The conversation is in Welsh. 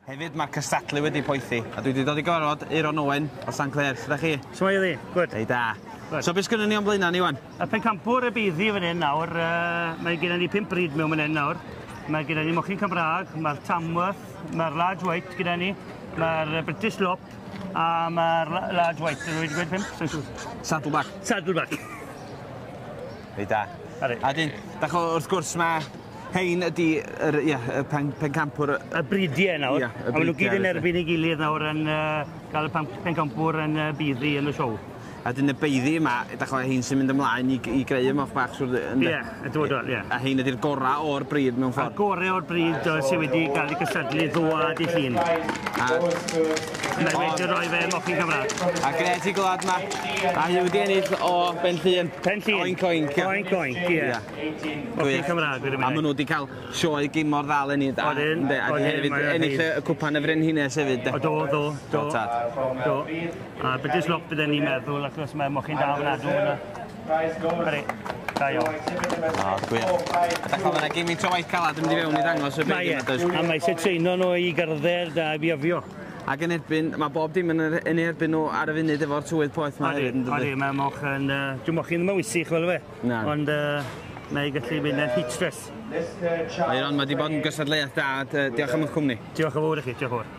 Hefyd mae'r cystadlu wedi poethi, a dwi wedi dod i gyfarfod Euron Owen o San Clêr. Sut 'dach chi? Shwmae iddi? Good. Reit da. Good. So be sgynnon ni o'n blaena ni ŵan? Y pencampwr y beiddi fan hyn nawr, mae gennym ni 5 brid mewn fan hyn nawr. Mae gennym ni mochyn Cymraeg, mae'r Tamworth, mae'r Large White gyda ni, mae'r British Lop a mae'r Large White. Ydw i wedi gweud 5? Sai'n siŵr. Saddleback. Saddleback. Reit da. Ydi. A dyn, dach o, wrth gwrs mae hein ydi yr, ia, y pen, pencampwr. Y bridiau nawr. Ia, y a maen nhw gyd bridiau, yn erbyn ei gilydd nawr yn gael y pencampwr yn buddi yn y siow. A dyn y beiddi yma, dach o, hein sy'n mynd ymlaen i greu y moch bach siwr ynde? Ie, y dyfodol, ie. A hein ydi'r gorau o'r brid mewn Y ffordd. gorau o'r brid sydd wedi cael ei cystadlu ddoe a dydd Llun. A, Mae wedi rhoi fe mochyn Cymraeg. a gret i glwad ma. A hi wedi ennill o Ben Llŷn. Pen Llŷn. Oink oink. ia. Oink oink, ie. Ia. Mochyn Gwych. Cymraeg wedi A maen nhw wedi cael sioe gym mor dda eleni. Odyn, Ynde, a odyn, hefyd mae o'n ennill rhaid. y cwpan y Frenhines hefyd. de. O do, do, do. Do, tad. Do. A British Lop bydden ni'n meddwl, achos mae mochyn da ofnadw yna. Ydi, da iawn. O, gwych. A dach chi'n yna gymaint o waith calad yn mynd i fewn i ddangos y Mae byd e, yma, does? a mae eisiau treino nhw i gerdded a i biafio. Ac yn erbyn, mae bob dim yn, yn ei erbyn nhw ar y funud efo'r tywydd poeth ma Odi, hefyd, yn dydi? odi, mae moch yn... Dwi'n mochyn ddim yn wysig, fel fe. Na. Ond mae gallu mynd yn heat stress. Mae Euron, mae wedi bod yn gystadleuaeth da. Diolch am eich cwmni. Diolch yn fawr i chi, diolch yn fawr.